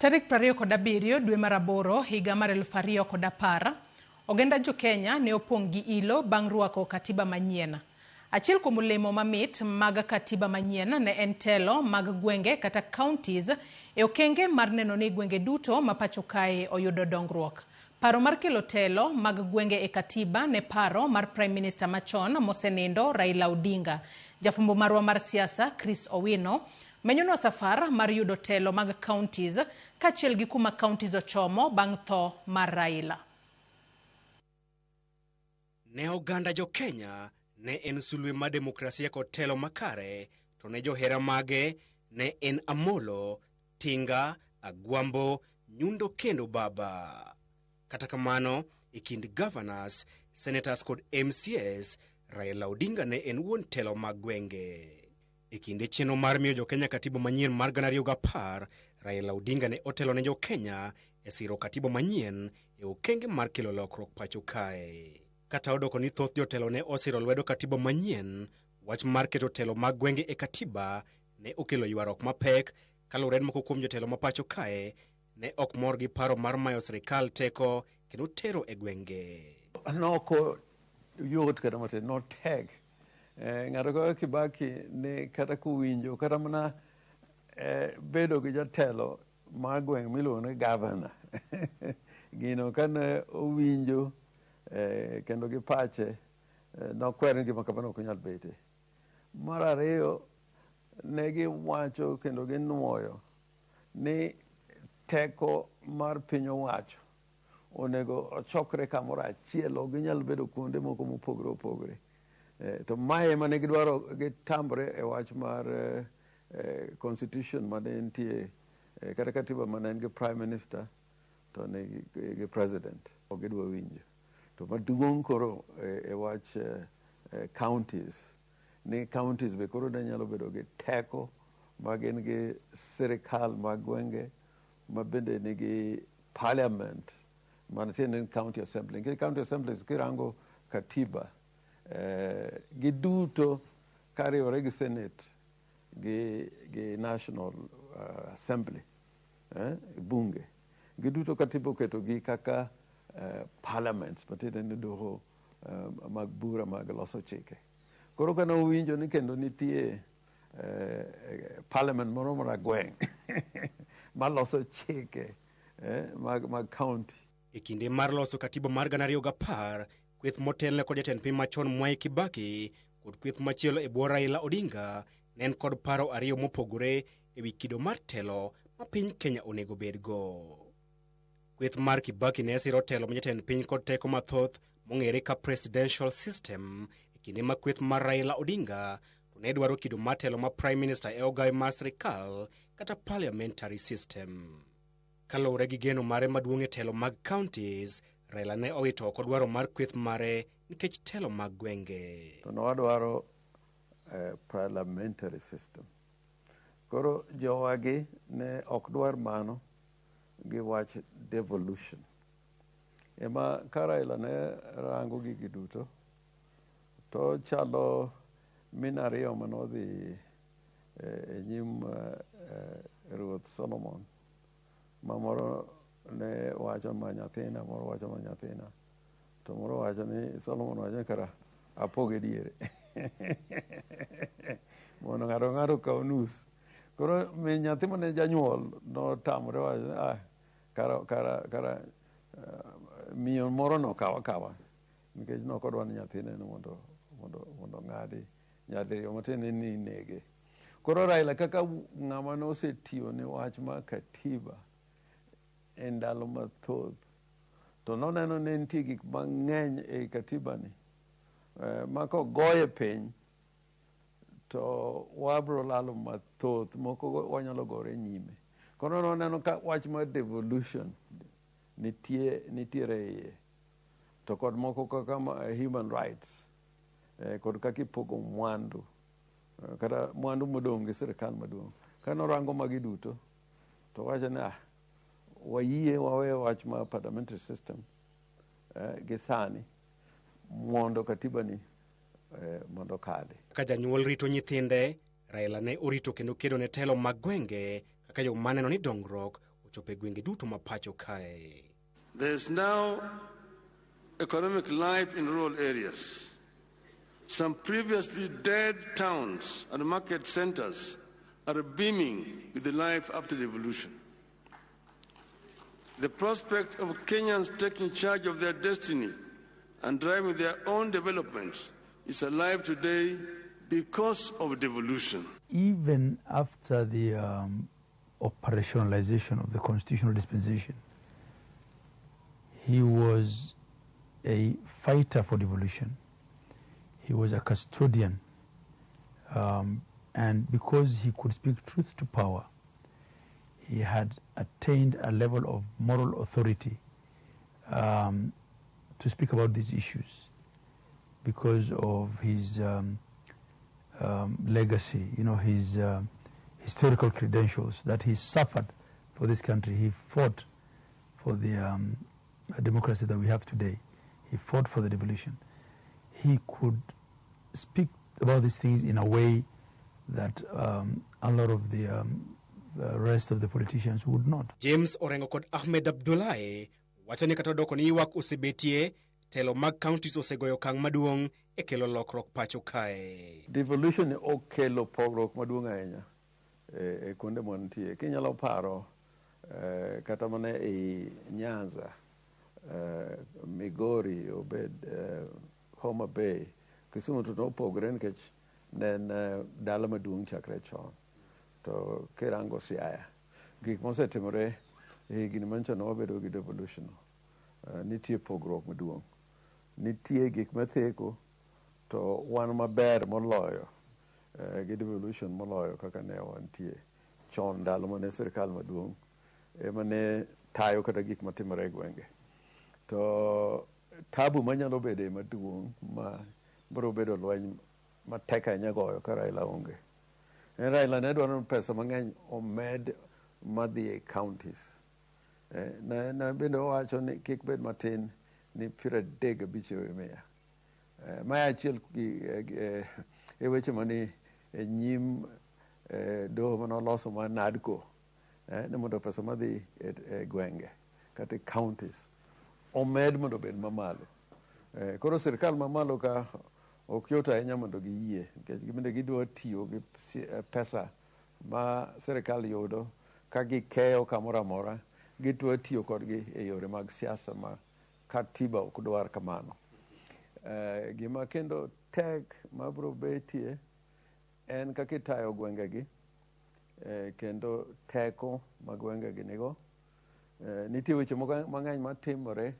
Tarik 27 dwe mar aboro higa mar 2010, oganda jo Kenya ne opong' gi ilo bang' rwako katiba manyien. Achiel kuom olemo mamit mag katiba manyien ne en telo mag gwenge kata counties e okenge mar neno ni gwenge duto ma pacho kae oyudo dongruok. Paro mar kelo telo mag gwenge e katiba ne paro mar Prime Minister machon mosenindo Raila Odinga. Jafwambo marwa mar siasa Chris Owino menyonwa safar mar yudo telo mag counties kaachiel gi kuma counties ochomo bang' tho mar Raila. Ne oganda jo Kenya ne en sulwe mar demokrasia kod telo makare, to ne johera mage ne en Amolo, Tinga, Agwambo, Nyundo kendo Baba. Kata kamano, e kind governors, senators kod MCAs, Raila Odinga ne en wuon telo mag gwenge. E kinde chenro mar miyo jo-Kenya katiba manyien mar 2010, Raila Odinga ne otelo ne jo-Kenya e siro katiba manyien e okenge mar kelo lokruok pacho kae. Kata odoko ni thoth jotelo ne osiro lwedo katiba manyien, wach mar keto telo mag gwenge e katiba ne okelo ywaruok mapek kaluwore ni moko kuom jotelo ma pacho kae ne ok mor gi paro mar mayo sirikal teko kendo tero e gwenge. Noko yot kata matin, notek. Ng'ato kaka Kibaki ne kata kowinjo kata mana bedo gi jatelo mar gweng' miluongo ni gavana gino kane owinjo kendo gi pache nokwer ni gima kamano ok nyal bete. Mar ariyo ne giwacho kendo ginuoyo ni teko mar piny owacho onego ochokre kamoro achiel, ok ginyal bedo kuonde moko mopogore opogore. To mae ema ne gidwaro gitambre e wach mar constitution mane nitie kata katiba mane en gi prime minister to ne gi president ok gidwa winjo. To maduong' koro e wach counties ni counties be koro ne nyalo bedo gi teko ma gin gi sirikal mag gwenge ma bende nigi parliament mano tiende ni county assembly. Nikech county assemblies kirango katiba giduto kariwore gi senate gi national assembly bunge giduto katiba oketogi kaka parliaments matiende ni doho mag bura mag loso chike. Koro kane owinjo ni kendo nitie parliament moro mar gweng' maloso chike mag county. E kinde mar loso katiba mar 2010, kweth motelne kod jatend piny machon Mwai Kibaki kod kweth machielo e bwo Raila Odinga ne en kod paro ariyo mopogore e wi kido mar telo ma piny Kenya onego bedgo. Kweth mar Kibaki ne siro telo ma jatend piny kod teko mathoth mong'ere ka presidential system, e kinde ma kweth mar Raila Odinga to ne dwaro kido mar telo ma prime minister e ogawe mar sirikal kata parliamentary system. Kaluwore gi geno mare maduong' e telo mag counties, Raila ne owito oko dwaro mar kweth mare nikech telo mag gwenge. To ne wadwaro parliamentary system. Koro jowagi ne ok dwar mano gi wach devolution. Ema ka Raila ne rango gigi duto, to chalo min ariyo manodhi e nyim ruoth Solomon ma moro ne wacho ma nyathina, moro wacho ma nyathina, to moro wacho ni Solomon wacho ni kara apoge diere mondo ng'ato ng'ato okaw nus. Koro min nyathi mane janyuol notamore wacho ni ah, kara miyo moro nokaw akawa nikech nokodwa ni nyathine no mondo ng'adi nyadiriyo matiende ni inege. Koro Raila kaka ng'ama nosetiyo ne wach mar katiba e ndalo mathoth, to noneno ni nitie gik mang'eny ei katiba ni ma kogoye piny to wabro lalo mathoth, moko wanyalo gore nyime. Koro noneno ka wach mar devolution nitiere iye, to kod moko kaka human rights kod kaka ipogo mwandu kata mwandu modong' gi sirikal maduong'. Ka norango magi duto to wacho ni ah, wayie wawe wach mar parliamentary system gi sani mondo katiba ni mondo okadhi. Kaka janyuol rito nyithinde, Raila ne orito kendo kedo ne telo mag gwenge kaka yo maneno ni dongruok ochopo e gwenge duto ma pacho kae. There is now economic life in rural areas. Some previously dead towns and market centers are beaming with the life after devolution. The prospect of Kenyans taking charge of their destiny and driving their own development is alive today because of devolution. Even after the operationalization of the constitutional dispensation, he was a fighter for devolution. He was a custodian. And because he could speak truth to power, he had attained a level of moral authority to speak about these issues because of his legacy, you know, his historical credentials that he suffered for this country. He fought for the democracy that we have today. He fought for the devolution. He could speak about these things in a way that a lot of the rest of the politicians would not. James Orengo kod Ahmed Abdullahi wacho ni kata odoko ni ywak osebetie, telo mag counties osegoyo okang' maduong' e kelo lokruok pacho kae. Devolution okelo pogruok maduong' ahinya e kuonde mantie. Kinyalo paro kata mana e Nyanza, Migori, obed Homa Bay, Kisumu to nopogore nikech ne en dala maduong' chakre chon. To kirango Siaya, gik mosetimore e higni manchon wabedo gi devolution, nitie pogruok maduong'. Nitie gik matheko to wan maber moloyo gi devolution moloyo kaka ne wantie chon ndalo mane sirikal maduong' ema ne tayo kata gik matimore e gwenge. To tabu manyalo bede maduong' ma biro bedo lweny matek ahinya goyo ka Raila onge. En Raila ne dwaro ni pesa mang'eny omed madhi e counties. Ne bende owacho ni kik bed matin ni 35%. Mae achiel e weche mani e nyim doho manoloso mar NADCO, ni mondo pesa madhi e gwenge kata e counties omed mondo obed mamalo. Koro sirikal mamalo ka ok yot ahinya mondo giyie nikech bende gidwa tiyo gi pesa ma sirikal yudo ka gikeyo kamoro amora, gidwa tiyo kodgi e yore mag siasa ma katiba ok dwar kamano. Gima kendo tek mabiro betie en kaka itayo gwengegi kendo teko ma gwengegi nigo. Nitie weche moko mang'eny matimore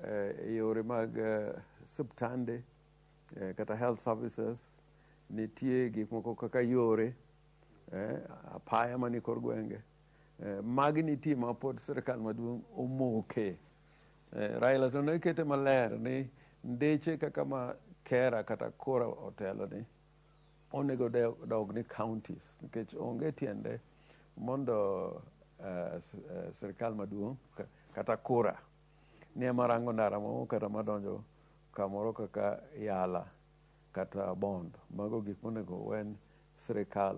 e yore mag osiptande kata health services. Nitie gik moko kaka yore, apaya manie kor gwenge. Magi nitie ma pod sirikal maduong' omoke. Raila to ne kete maler ni ndeche kaka ma Kera kata Kura otelo ni onego dog ni counties nikech onge tiende mondo sirikal maduong' kata Kura ni ema rango ndara moro kata madonjo kamoro kaka Yala kata Bondo. Mago gik monego wen sirikal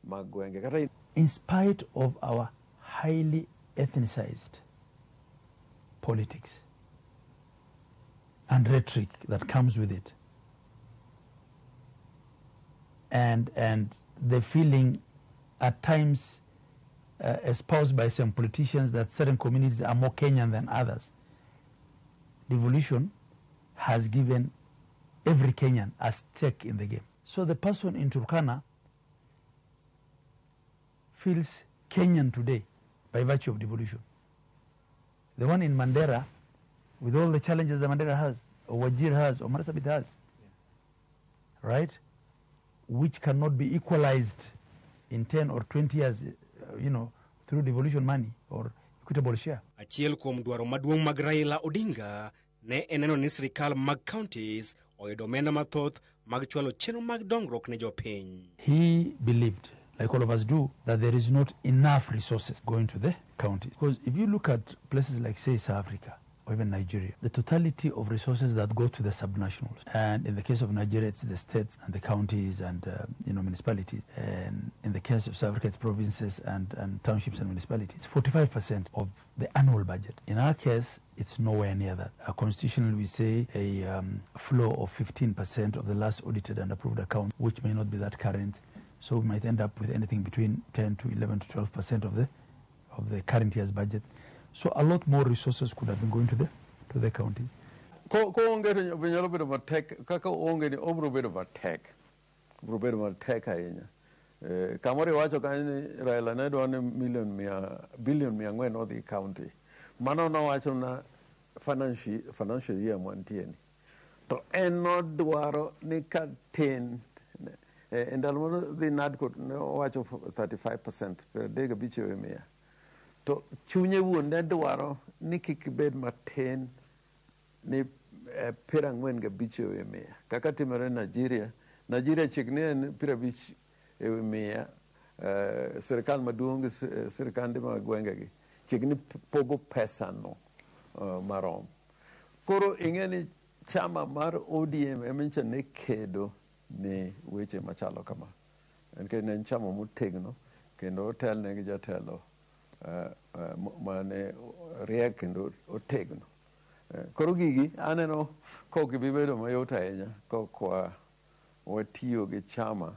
mag gwenge. Kata in spite of our highly ethnicized politics and rhetoric that comes with it, and the feeling at times espoused by some politicians that certain communities are more Kenyan than others, devolution has given every Kenyan a stake in the game. So the person in Turkana feels Kenyan today by virtue of devolution. The one in Mandera, with all the challenges that Mandera has, or Wajir has, or Marsabit has, right? Which cannot be equalized in 10 or 20 years, you know, through devolution money or equitable share. Achiel kuom dwaro maduong' mag Raila Odinga ne en neno ni sirikal mag counties oyudo omenda mathoth mag chwalo chenro mag dongruok ne jopiny. He believed, like all of us do, that there is not enough resources going to the counties. Because if you look at places like, say, South Africa or even Nigeria. The totality of resources that go to the subnationals, and in the case of Nigeria, it's the states and the counties and municipalities, and in the case of South Africa, it's provinces and townships and municipalities. It's 45% of the annual budget. In our case, it's nowhere near that. Constitutionally, we say a flow of 15% of the last audited and approved account, which may not be that current. So we might end up with anything between 10 to 11 to 12% of the current year's budget. So a lot more resources could have been going to the counties. Ko onge to nyalo bedo matek kaka onge ni obro bedo matek. Obro bedo matek ahinya. Kamoro iwacho kanyo ni Raila ne dwa ni million mia billion 400 odhi county. Mano nowacho na financial year mwantie ni. To en nodwaro ni ka tin e ndalo mano dhi NADCO ne owacho 35%, 35%. To chunye wuon ne dwaro ni kik bed matin ni 45% kaka timore Nigeria. Nigeria chik ni en 50%. Sirikal maduong' gi sirikande mag gwengegi chik ni pogo pesa no marom. Koro ing'e ni chama mar ODM ema ne kedo ni weche machalo kama. Nikech ne en chama motegno kendo otelne gi jatelo mane riek kendo otegno. Koro gigi aneno kok gibi bedo mayot ahinya kok watiyo gi chama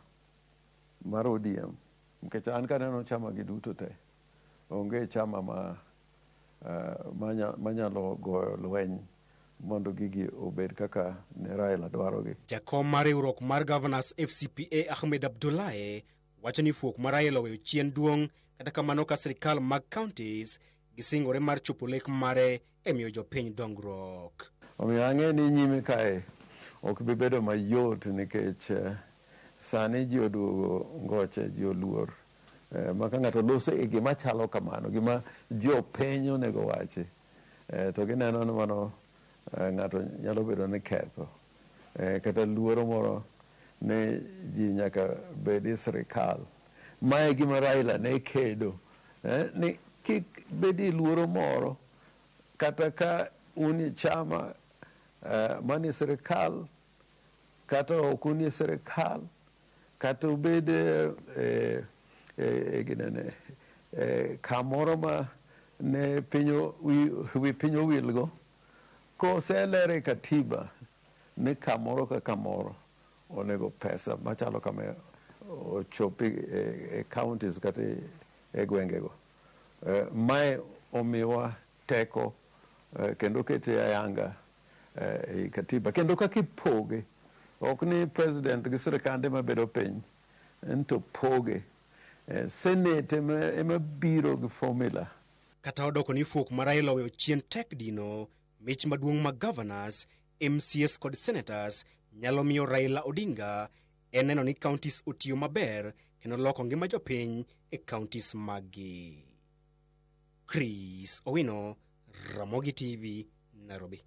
mar ODM, nikech an kaneno chama gi duto te onge chama ma manyalo goyo lweny mondo gigi obed kaka ne Raila dwarogi. Jakom mar riwruok mar Governors FCPA Ahmed Abdullahi wacho ni fuok mar Raila oweyo chien duong', kata kamano ka sirikal mag counties gisingore mar chopo lek mare e miyo jopiny dongruok. Omiyo ang'e ni nyime kae ok bi bedo mayot nikech sani ji oduogo ngoche, ji oluor. Ma ka ng'ato loso e gima chalo kamano, gima jopiny onego wachi, to gineno ni mano ng'ato nyalo bedo ni ketho. Kata luoro moro ni ji nyaka bed e sirikal. Mae gima Raila ne kedo, ni kik bedi luoro moro kata ka un e chama manie sirikal, kata ok un e sirikal, kata ubed ginene, kamoro ma ne piny wi piny owilgo, koseler e katiba ni kamoro ka kamoro onego pesa machalo kama ochopi e counties kata e gwengego. Mae omiwa teko kendo kete ayanga e katiba kendo kaka ipoge ok ni president gi sirikande mabedo piny en to poge. Senate ema biro gi formula. Kata odoko ni fuok mar Raila oweyo chien tek dino, mich maduong' mag governors, MCAs kod senators nyalo miyo Raila Odinga en neno ni counties otiyo maber kendo loko ngima jopiny e counties maggi. Chris Owino, Ramogi TV, Nairobi.